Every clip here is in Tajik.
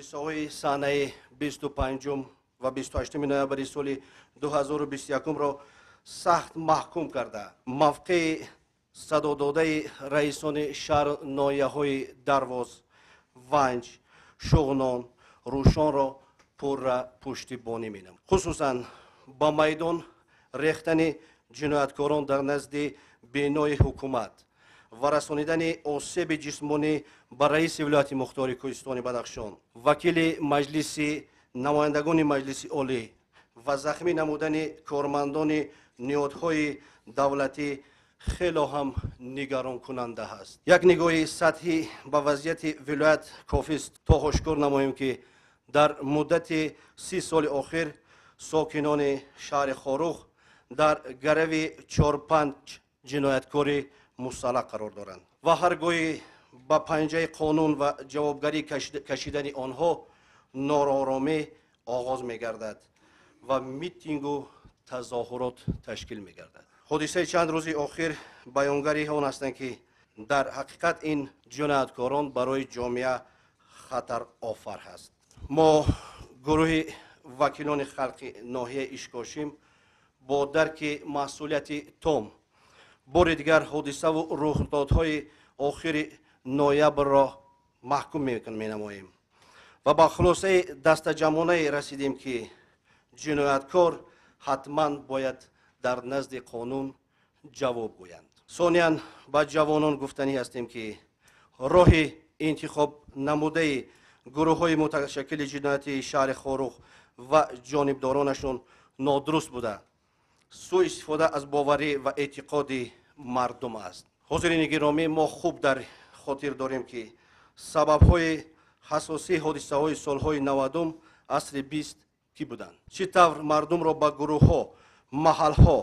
Ҳодисаҳои санаи 25 ва 28 ноябри соли 2021-ро сахт маҳкум карда, мавқеи садододаи раисони шаҳр ноҳияҳои Дарвоз, Ванҷ, Шуғнон, Рӯшонро пурра пуштибонӣ менамоем. Хусусан ба майдон рехтани ҷинояткорон дар назди бинои ҳукумат ва расонидани осеби ҷисмонӣ ба раиси вилояти мухтори Кӯҳистони Бадахшон, вакили Маҷлиси намояндагони Маҷлиси Олӣ ва захмӣ намудани кормандони ниҳодҳои давлатӣ хело ҳам нигаронкунанда аст. Як нигоҳи сатҳӣ ба вазъияти вилоят кофист, то ошкор намоем, ки дар муддати 30 соли охир сокинони шаҳри Хоруғ дар гарави чор-панҷ ҷинояткори мусаллаҳ қарор доранд ва ҳар гоҳи ба панҷаи қонун ва ҷавобгарӣ кашидани онҳо нооромӣ оғоз мегардад ва митингу тазоҳурот ташкил мегардад. Ҳодисаи чанд рӯзи охир баёнгари он ҳастанд, ки дар ҳақиқат ин ҷинояткорон барои ҷомеа хатарофар ҳаст. Мо, гурӯҳи вакилони халқи ноҳияи Ишкошим, бо дарки масъулияти том бори дигар ҳодисаву рухдодҳои охири ноябрро маҳкум менамоем ва ба хулосаи дастаҷамъонае расидем, ки ҷинояткор ҳатман бояд дар назди қонун ҷавоб гӯянд. Сониян, ба ҷавонон гуфтанӣ ҳастем, ки роҳи интихоб намудаи гурӯҳҳои муташаккили ҷиноятии шаҳри Хоруғ ва ҷонибдоронашон нодуруст буда, сӯистифода аз боварӣ ва эътиқоди мардум аст. Ҳозирини гиромӣ, мо хуб дар хотир дорем, ки сабабҳои ҳассосии ҳодисаҳои солҳои 90-ум асри 20 кӣ буданд, чӣ тавр мардумро ба гурӯҳҳо, маҳалҳо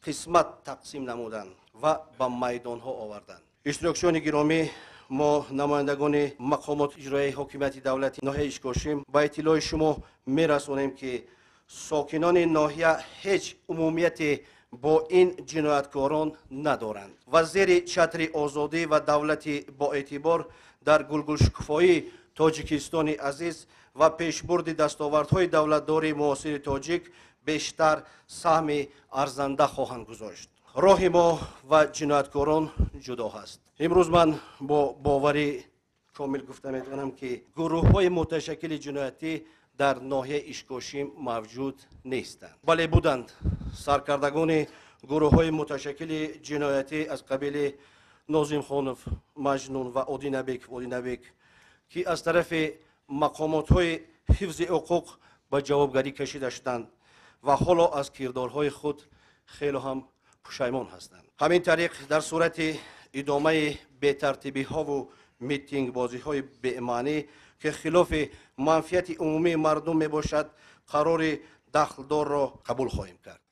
қисмат тақсим намуданд ва ба майдонҳо оварданд. Иштирокчиёни гиромӣ, мо, намояндагони мақомоти иҷроияи ҳокимияти давлати ноҳияи Ишкошим, ба иттилои шумо мерасонем, ки сокинони ноҳия ҳеҷ умумияте бо ин ҷинояткорон надоранд ва зери чатри озодӣ ва давлати боэътибор дар гулгулшукуфоии Тоҷикистони азиз ва пешбурди дастовардҳои давлатдории муосири тоҷик бештар саҳми арзанда хоҳанд гузошт. Роҳи мо ва ҷинояткорон ҷудо ҳаст. Имрӯз ман бо боварӣ комил гуфта метавонам, ки гурӯҳҳои муташаккили ҷиноятӣ дар ноҳияи Ишкошим мавҷуд нестанд. Бале, буданд саркардагони гурӯҳҳои муташаккили ҷиноятӣ аз қабили Нозимхонов Маҷнун ва Одинабек Одинабек, ки аз тарафи мақомотҳои ҳифзи ҳуқуқ ба ҷавобгарӣ кашида шуданд ва ҳоло аз кирдорҳои худ хело ҳам пушаймон ҳастанд. Ҳамин тариқ, дар сурати идомаи бетартибиҳову митингбозиҳои бемаънӣ, ки хилофи манфиати умумии мардум мебошад, қарори дахлдорро қабул хоҳем кард.